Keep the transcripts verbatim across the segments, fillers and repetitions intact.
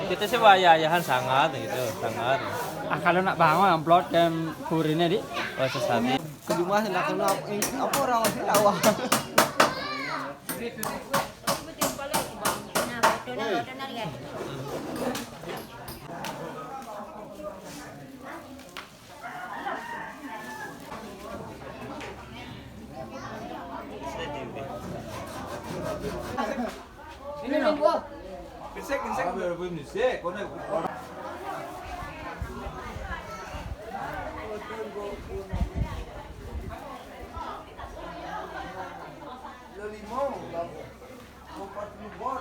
Kita sih wayah-wayahan sangat gitu, sangat. Ah, kalau nak bangun amplop dan kurirnya di. Oh, sesat. Ke rumah nak kena apa orang masih lawa. Ini nih, gua. Gesek, gesek, udah, udah, gesek. Kau nak. Lo limau, lo empat puluh bor.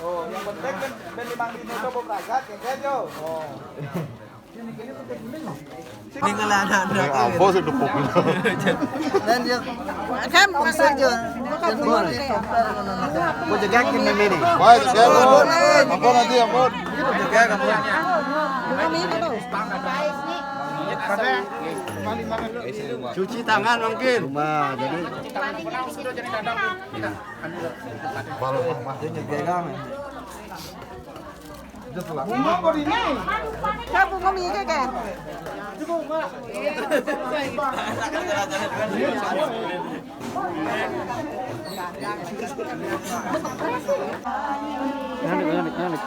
Oh, yang penting ben, ben limang dino coba berangkat, ya, Jo. Oh. Ini kalau ada, ada. Apa sih dukung? Dan dia kan bukan saja. Dan boleh. Mau jaga kin ini. Baik, jaga, ampun. Ampun nanti, ampun. Jaga, ampun. Cuci tangan mungkin. Rumah, jadi. Kalau mama. Dia jaga kan. Bunga kok ini? Kak, bunga minyak, Kak? Nanik, nanik, nanik.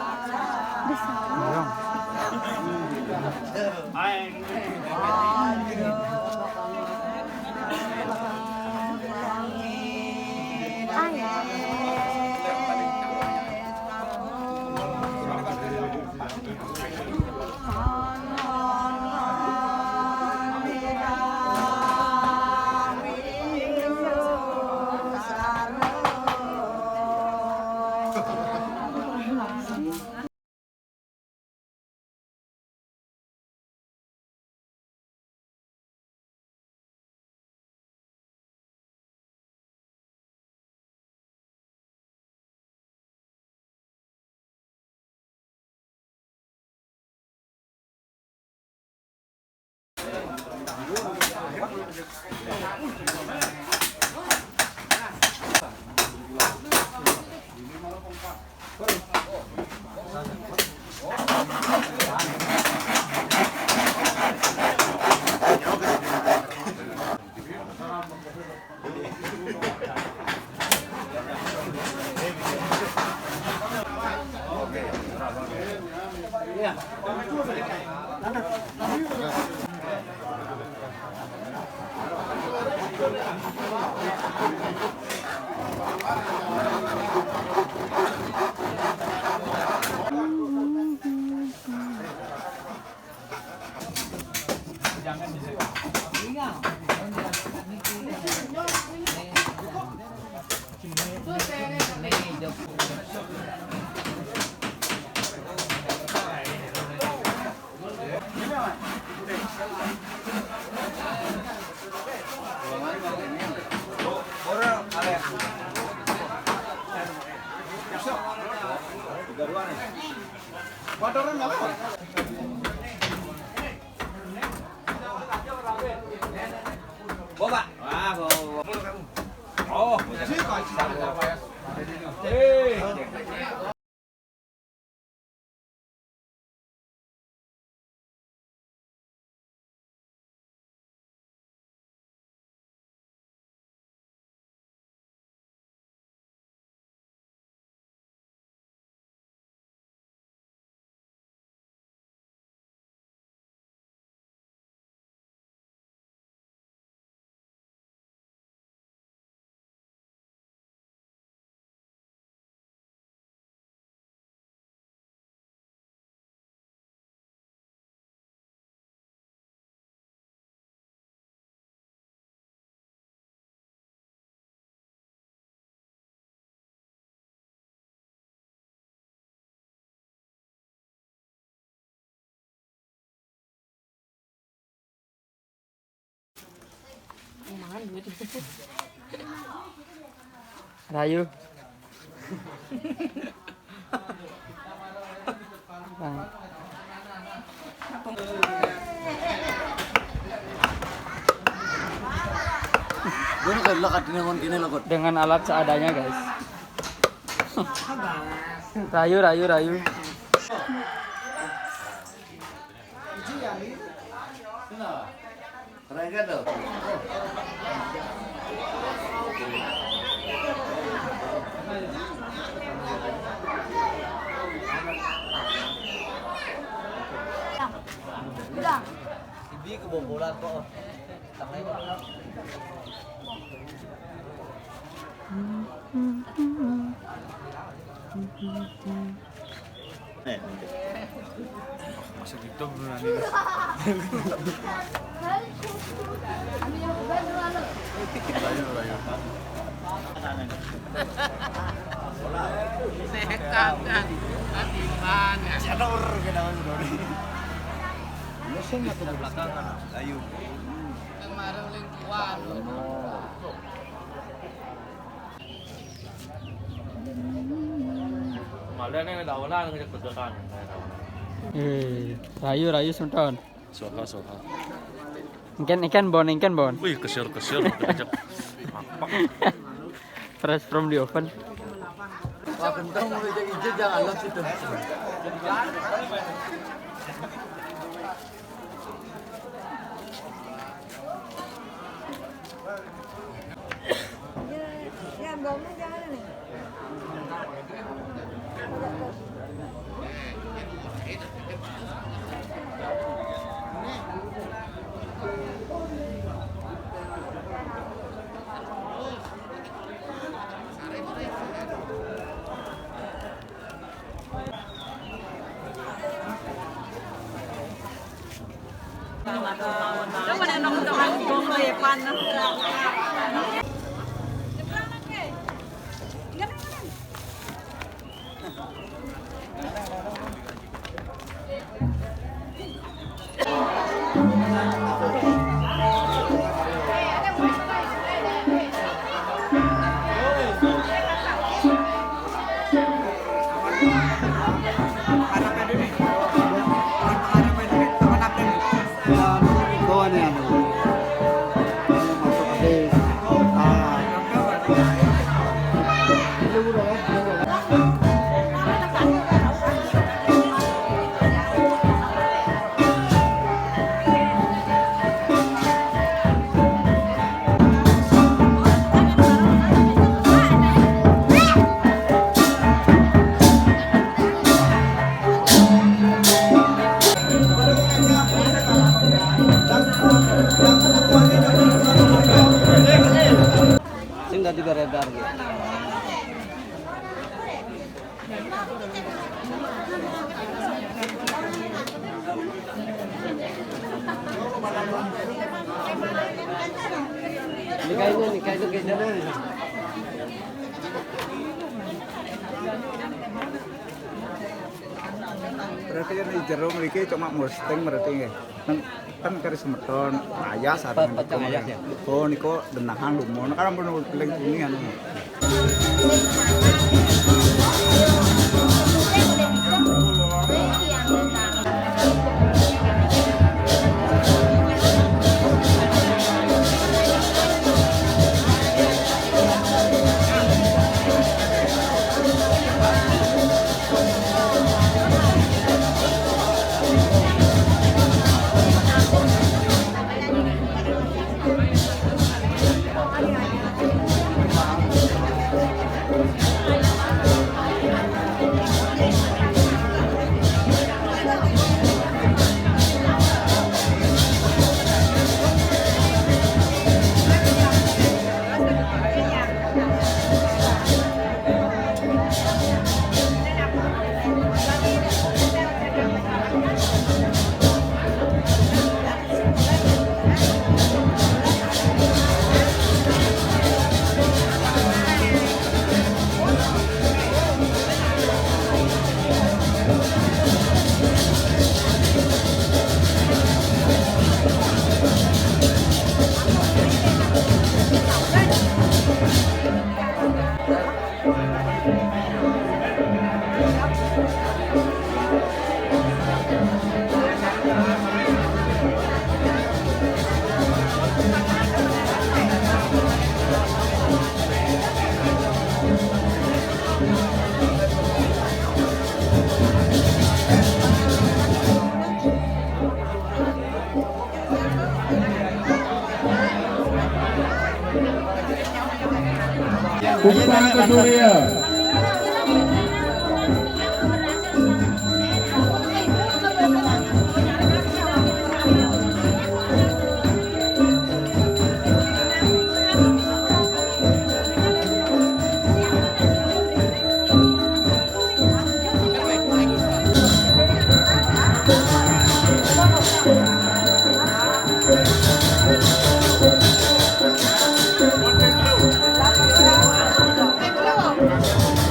Mangan duit. Rayu. Bang. Gue udah lo kadine ngon kene lo, Kot. Dengan alat seadanya, guys. Rayu, rayu, rayu. Udah. Hindi kebobolan ko. Masih gitu, Bro, nanti. Ayo, ayo. Sehat kan? Hati mana? Siapa orang kenal, Bro? Mesin atau belakang? Ayo. Kemarin lingkuan. Malah nih dawanan ngajak bedotan. Eh, rayu, rayu, Sultan. Soha, soha. Ikan, ikan bon, ikan bon. Wih, kesior-kesior, kejap. Fresh from the oven. Wah, kentang mau ijek-ijek, jangan lo situ. Sing dadi beredar gitu. Ini kayaknya, nih, kayaknya, kayaknya. Berarti kan di jero mriki cuma mosting berarti nggih. Kan, kan kari semeton, ayas. Pe-, peteng ayas, ya? Oh, niku denahang lumono kan ampun eling wengi anu. Puji tangan ke Surya.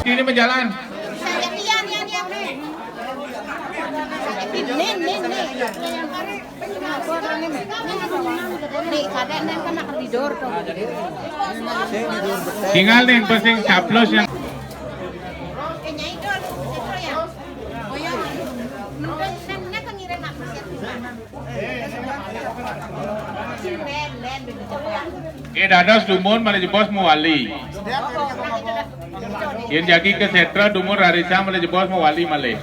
Ini berjalan. Nih, nih, nih. Nih, kadang nang kena tidur tuh. Tinggal nih, penting caplos yang Oke, dados dumun malih jebos mawali. Yén jagi ke sétra dumun rarisan malih jebos mawali malih.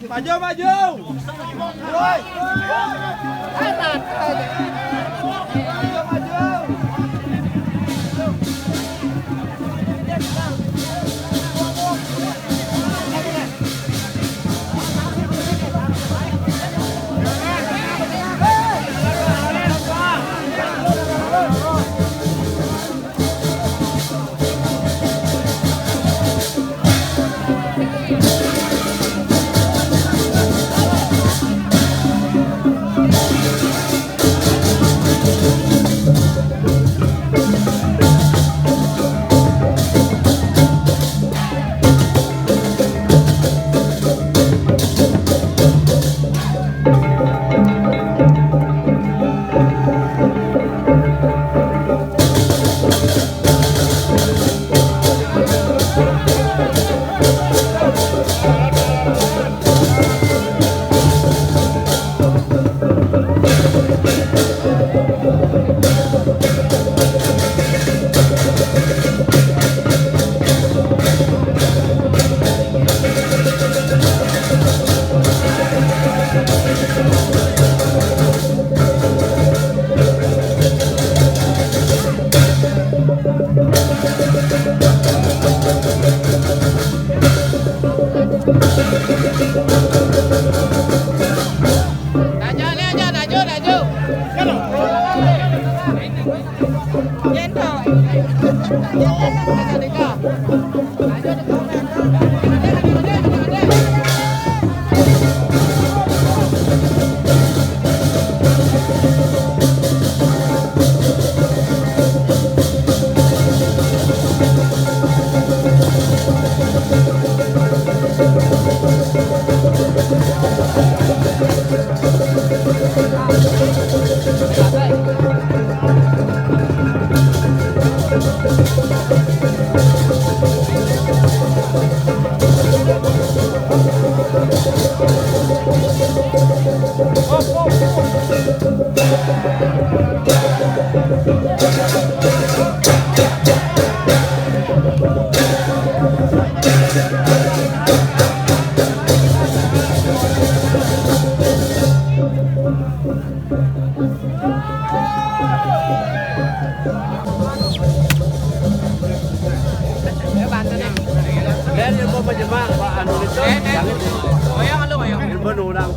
Maju, maju. Woi. Maju, maju.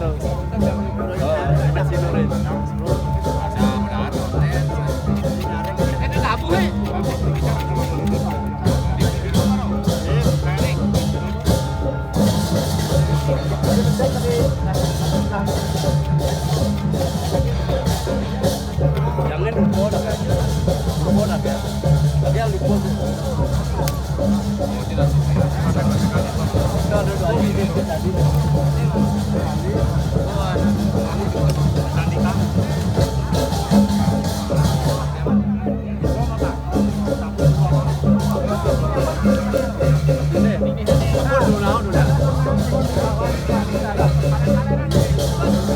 Oh, masih nurin. Jangan lupa dah. Lupa dah, ya. Tadi yang lupa. Kalau ada dua ini, tadi.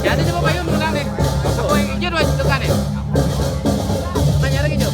Jadi coba payung dulu nih. Apa yang hijau dua juta nih? Tanya lagi, Cok.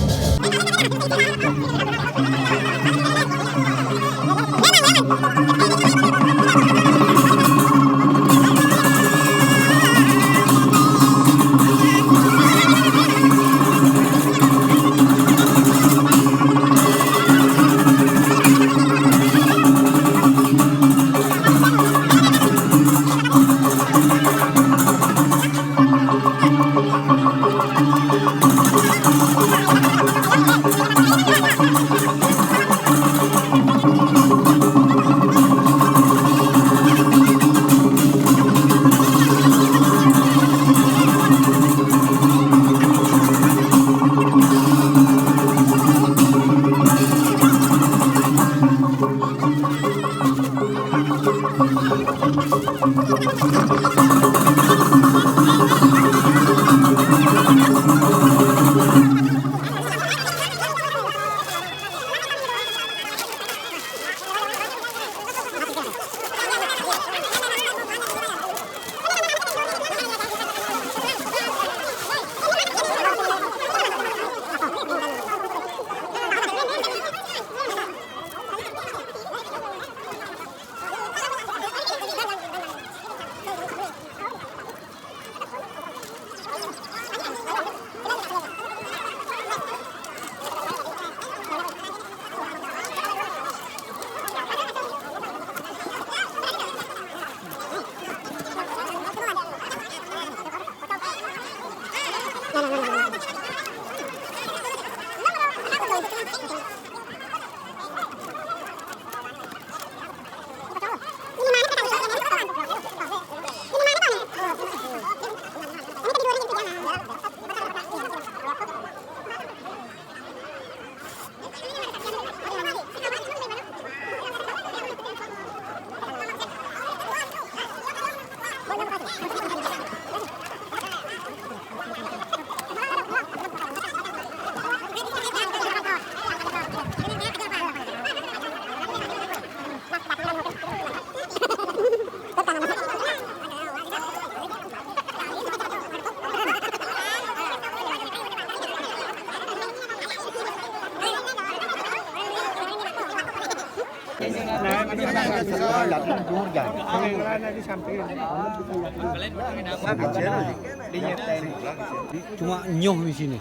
Cuma nyoh di sini.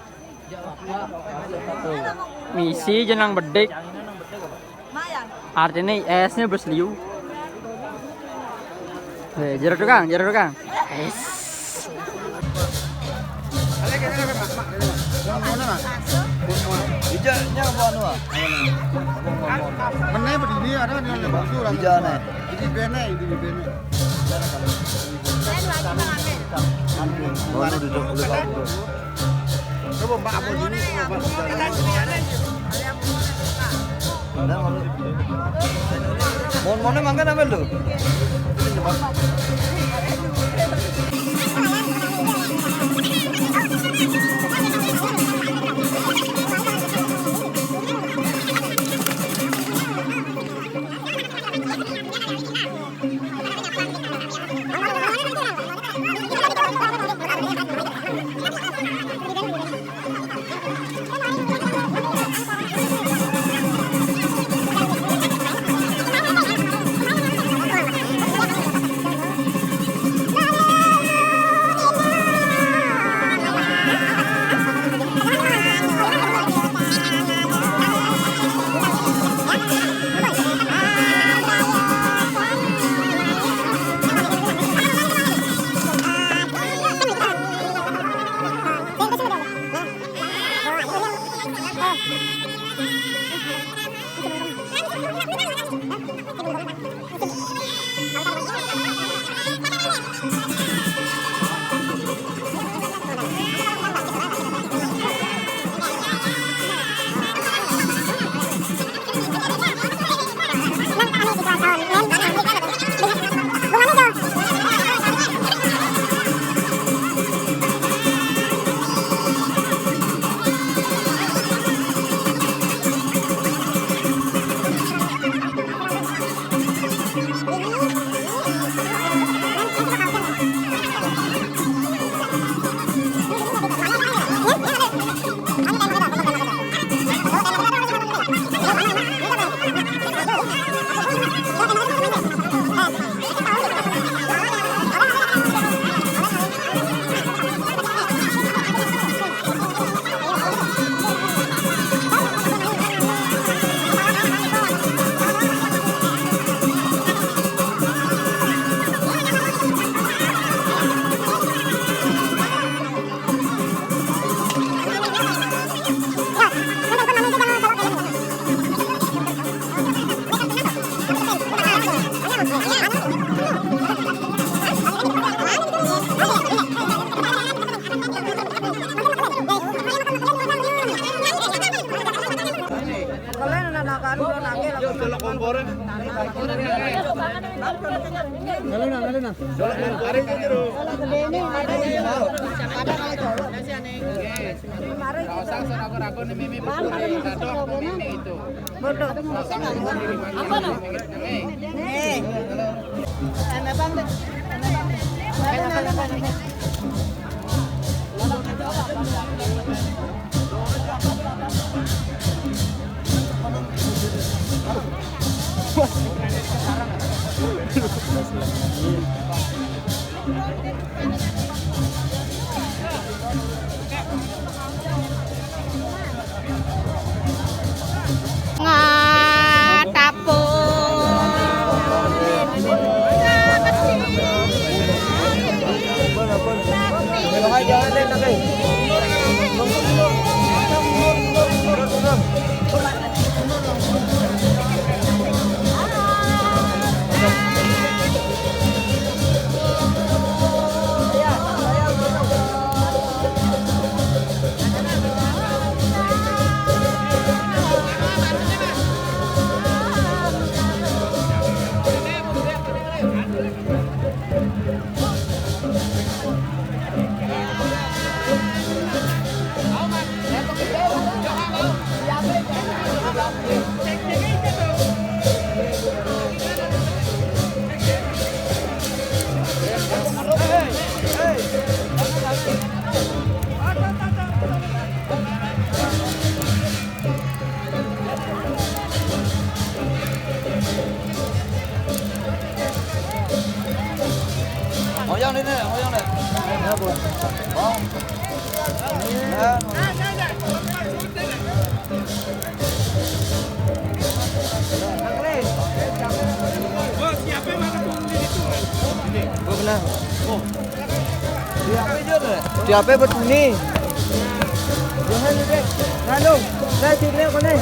Misi jenang bedik. Artinya esnya berseliu. Eh, jero tukang, jero tukang. Es. Ijaknya apa anu, ah? Mana berdiri ada di dalam batu lah. Ijak, nah. Ini bene, ini bene. Mana duduk, duduk. Coba Mbak Abon ini, coba Mbak. Mon-mone mangga nambah lu. Lalu nah, lalu nah. Kalau gedenya ada yang ada kalau jauh. Kemarin kita ragu-ragu nih Mimi. Bang, ada yang itu. Bodoh. Apa no? Nih. Ada bang deh. Ada bang deh. Ngatapung. Hoyong deh, hoyong deh. Ya, Bu. Oh. Ya. Gua kenal. Siapa itu, Bre? Siapa buat ini? Jangan, Bre. Lalu, saya sini, kau nih.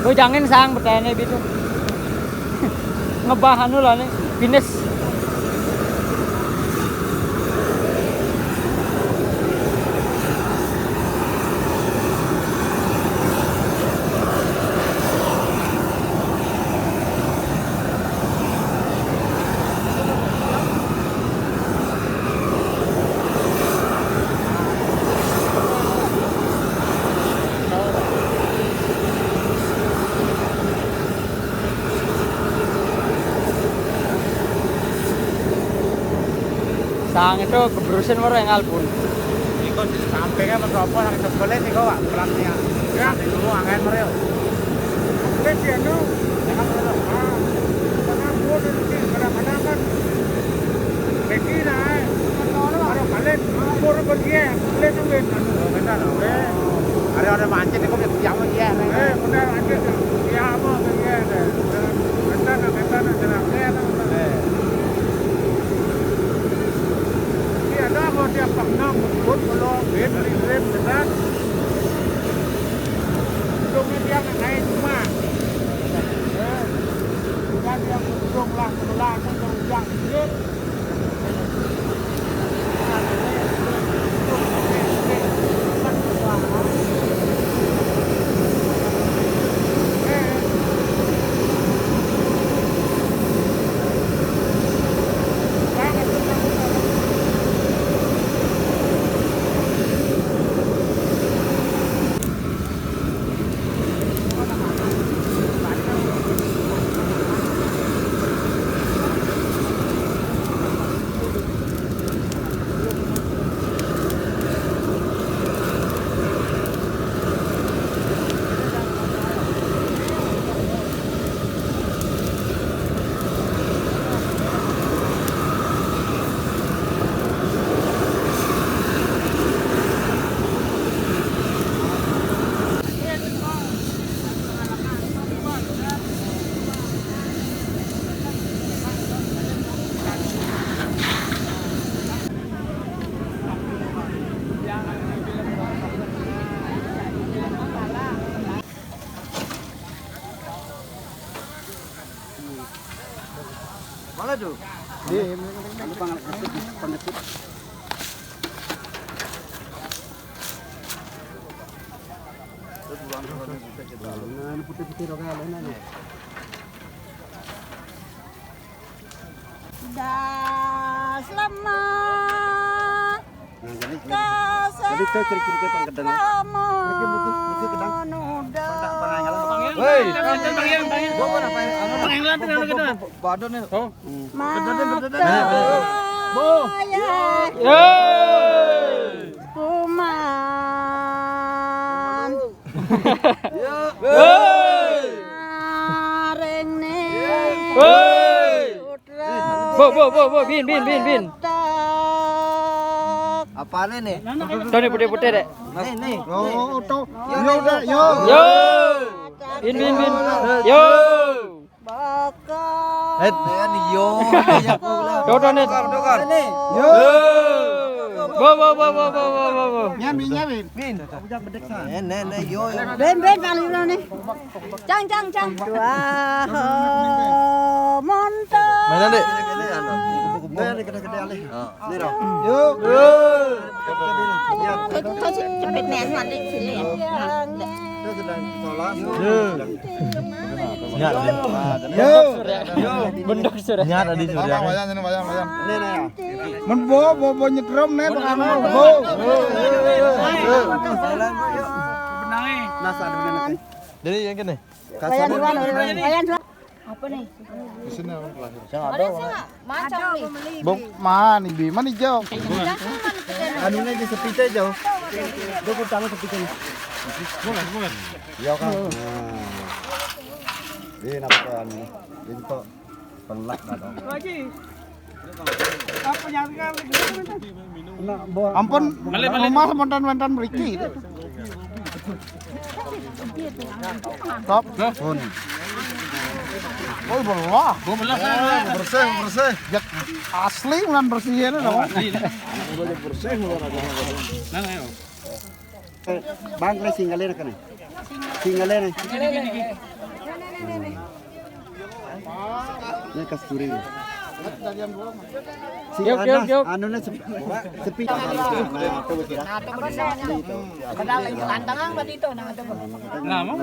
Jangan sang pertanyaan itu. Ngebah anu lah nih, finish. Sang itu keberusin orang yang alpun. Ini kok sampai kan mas apa lagi sebelin nih kok, Pak, pelatnya. Ya, dulu angin meriu. Oke, sih, anu. Jangan dulu. Ah, jangan gua dulu sih, kadang-kadang kan. Beki lah, eh. Kalau kalian, gua udah pergi ya, kalian tungguin. Oh, benar, oke. Ada, ada mancing, kok dia mau dia, nih. Eh, benar, ada tuh. Dia apa, pergi ya, deh. Benar, benar, benar, benar. Eh. Iya, dah, mau tiap pernah, mau ikut, kalau, beli, beli, beli, benar. Hidungnya dia nggak naik semua. Eh, kan dia hidung lah, sebelah, kan, kalau hujan, dia Mana tuh? Di, ini, ini, ini. Anu, pangan-, pangan-, Nah, ini putih-putih, oke, lain aja. Dah selamat. Nah, jadi, jadi itu ciri-ciri kita kedang. Niki, niki, niki kedang. Hei. Gua apa, apa, anu, Pangelan, Pangelan, Pangelan. Badan nih. Oh. Mata. Nah, nah. Bu. Yeay. Kuman. Yeay. Areng nih. Yeay. Bo, bo, bo, bo, bin, bin, bin, bin. Apaan ini? Tuh nih, putih-putih deh. Nih, nih. Oh, tuh. Yo, udah, yo. Yo. Bin, bin, bin. Yo. Bakat. Eh, nih, yo. Tuh, tuh, nih. Tukar, tukar. Nih. Yo. Bo, bo, bo, bo. Nyan, bin, nyan, bin. Bin. Nih, nih, nih, yo. Ben, ben, paling nih. Cang, cang, cang. Wah, monto. Mainan, Dek. Ini, ini, ini. Ini, ini, gede-gede, alih. Oh. Ini, dong. Yuk. Yuk. Cepet nih, nanti sini ya. Ini sedang sholat. Yuk. Sedang. Yuk. Yuk. Bendok sudah. Nyata di surya. Apa, wayang, ini, wayang, wayang. Ini, ini, ya. Men bo, bo, bo nyetrum nih, Bang Anwar, bo. Benangnya. Nah, saat ini, nih. Jadi yang kene. Kasar. Wayan duluan, wayan duluan. Apa nih? Di sini orang terakhir. Yang ada orang. Macam nih. Bong, mana, Bi? Mana hijau? Anunya di sepite hijau. Dia pertama sepite nih. Bukan, bukan. Iya, kan? Nah. Ini apa, anu? Ini kok. Pelak dah dong. Lagi. Apa yang kan? Ampun, balik, balik. Rumah semontan-montan mriki. Top. Pun. Oh, belah. Gua belah kan. Bersih, bersih. Ya, asli, bukan bersih ini, dong. Asli. Bersih, bukan. Nah, ayo. Eh, Bang, kalian singgalin kan? Singgale ne. Hmm. Ne kasturi. Si Yuk, yuk, Anas, yuk. Anu ne sepi. Sepi. Nah, itu betul. Padahal lagi tantangan berarti itu, nah, itu. Nah, mau?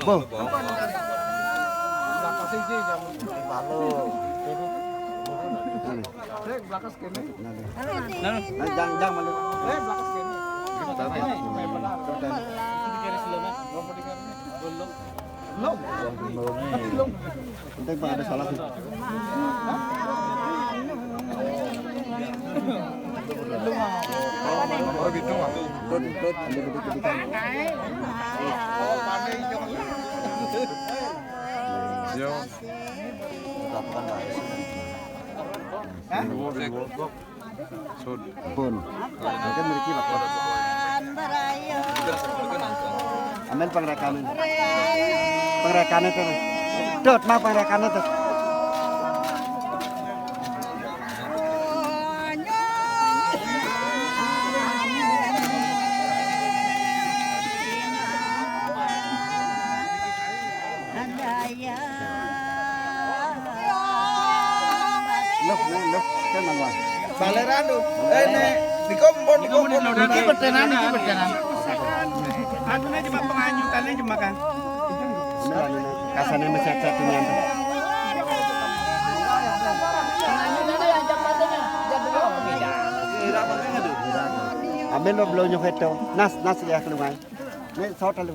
Bo. Nah, jang, jang, malu. Belum. Belum. Penting, Pak, ada salah. Oh, gitu, Pak. Ikut, ikut. Ada betul-betul. Yo. Hah? Pun. Mungkin mriki, Pak. Amin pangrekane. Pangrekane to. Dot, mau pangrekane to. Loh, loh, loh, kan nang wae. Baleran tuh. Eh, nek, niku pun, niku pun. Niki pedenan, niki pedenan. Anu ne cuma penganjutannya cuma kan. Kasane meset-set nyantai. Amin lo belum nyoketo. Nas, nas ya keluar. Nek sot lu.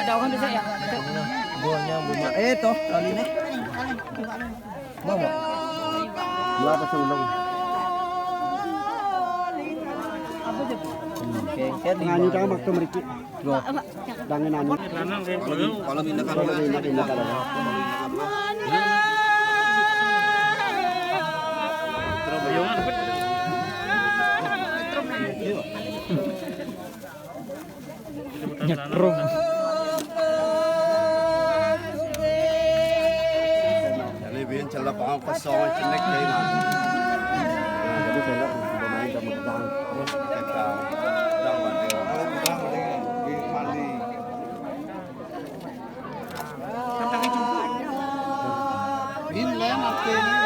Ada orang bisa ya? Buahnya bunga. Eh, toh, kali ini. Mau, mau. Dua apa sih ulung? Kengker di Nganu mana? Jangan waktu meriki. Loh. Jangan anu. Kalau minta kalau minta kalau. Nyetrum. Jadi biyen celep kosong cenek kayak mana? Jadi celep pemain sama pedang. Terus kita pedang banding. Kalau pedang banding di Mali. Bin len artinya.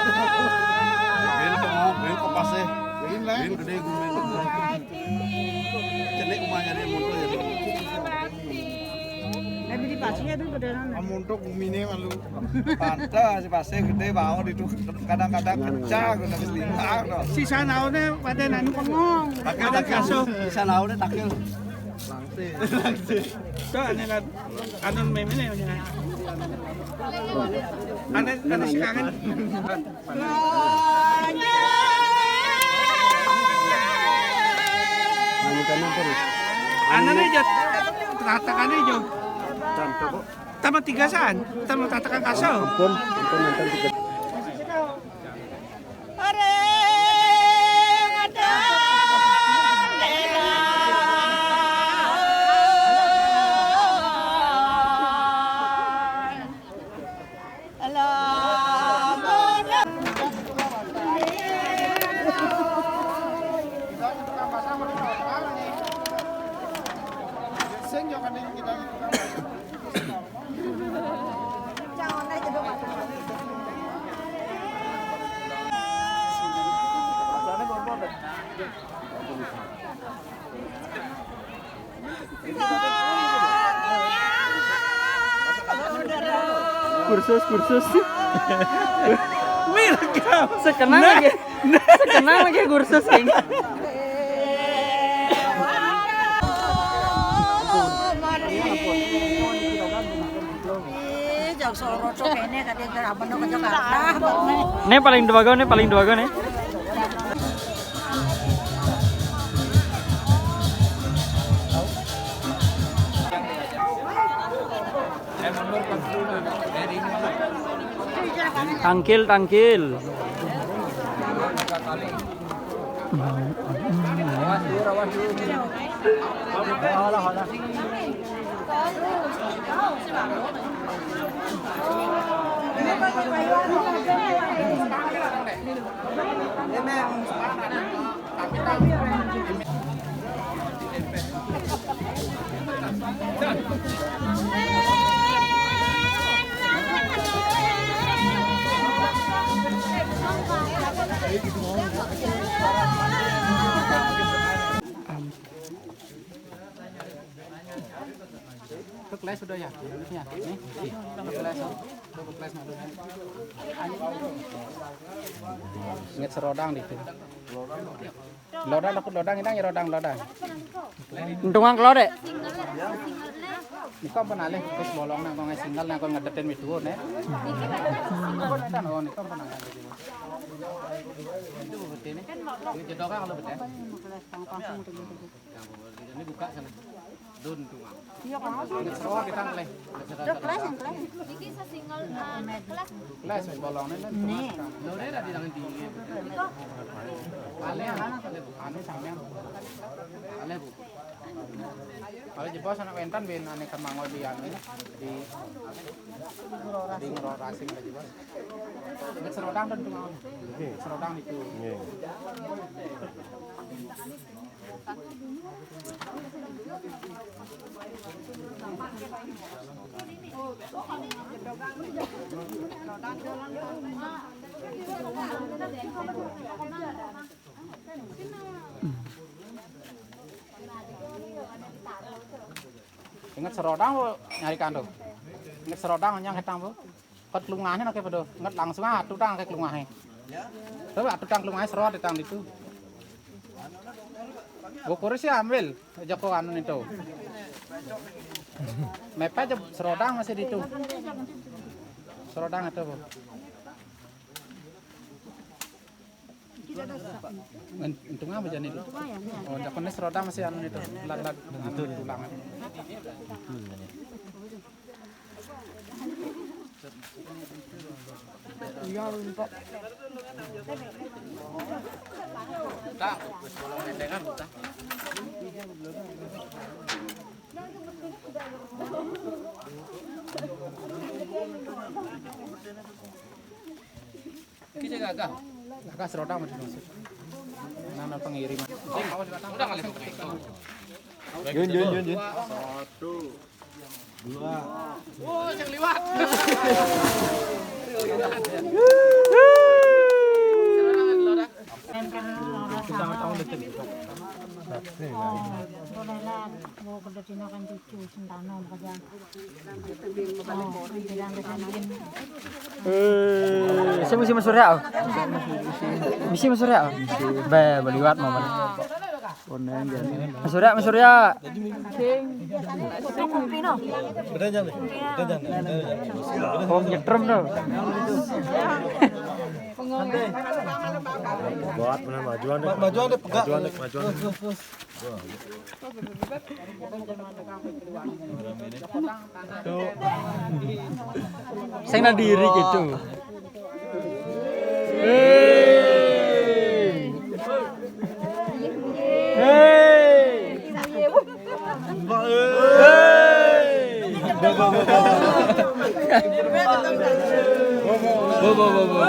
Bin kok, bin kok pasih. Bin len. Bin gede gumen. Cenik umahnya dia mundur ya. Tapi di pasirnya itu beneran. Muntuk gumine malu. Pantes si pasir gede bangun itu kadang-kadang pecah guna selingkar. Sisa naune pada nanu pengong. Takil, takil. Sisa naune takil. Langsir. Langsir. Itu aneh kan. Anu meme ini. Aneh, aneh sekarang. Aneh aja, tatakannya aja. Tambah tiga saan, tambah tatakan kasau. Ampun, ampun, nonton tiga. Kursus, kursus. Welcome. Sekenal lagi. Sekenal lagi kursus ini. Ih, jauh Solo kene kate kerabat ke Jakarta. Ini paling dua nih, paling dua nih. Tangkil, tangkil. Kepleset sudah ya? Ya, nih. Kepleset, oh. Kepleset sudah. Inget serodang di itu. Lodang, takut lodang, ini ya rodang, lodang. Untung ang lode. Ini kan pernah leh, terus bolong nang kong single nang kong ngedetin mitu ne. Kan oh, ini kan pernah. Itu betul nih. Ini jedok kan kalau betul. Ini buka sana. Dun tuh. Iya kan? Ini seroa kita keleh. Udah kelas yang kelas. Ini sesingle eh, kelas. Kelas bolongnya kan. Nih. Lo udah ada di tangan tinggi. Itu. Aleh, anu sampean. Aleh bu. Kalau jebos anak wentan bin aneh kemangol di anu di di ngerorasing aja bos. Ini serodang dan tuh mau. Serodang itu. Ingat serodang bu nyari kanto. Ingat serodang nyang hetang bu. Kot kelungahnya nake pedo. Ingat langsung ah tutang ke kelungahnya. Tapi ah tutang kelungahnya serod hetang itu. Bu kurus ya ambil. Joko anu itu. Mepe aja serodang masih di itu. Serodang itu bu. Untung apa jadi itu? Oh, ndak kena seroda masih anu itu, lat-lat anu tulangan. Iya, lupa. Tak, wis bolong endengan, tak. Kita gagah. Gagah seroda masih masuk. Nana pengiriman. Udah kali. Yun, yun, yun, yun. Satu, dua. Oh, yang liwat. Boleh lah, mau kerja Cina kan cucu, sentano, kerja. Eh, saya mesti masuk ya? Mesti masuk ya? Be, beliwat mau mana? Masuk ya, masuk ya. Oh, nyetrum tuh. Buat mana majuan deh. Majuan deh, pegang. Majuan deh, majuan. Tuh. Saya nadiri gitu. Hei. Hei. Hei. Bo, bo, bo, bo, bo.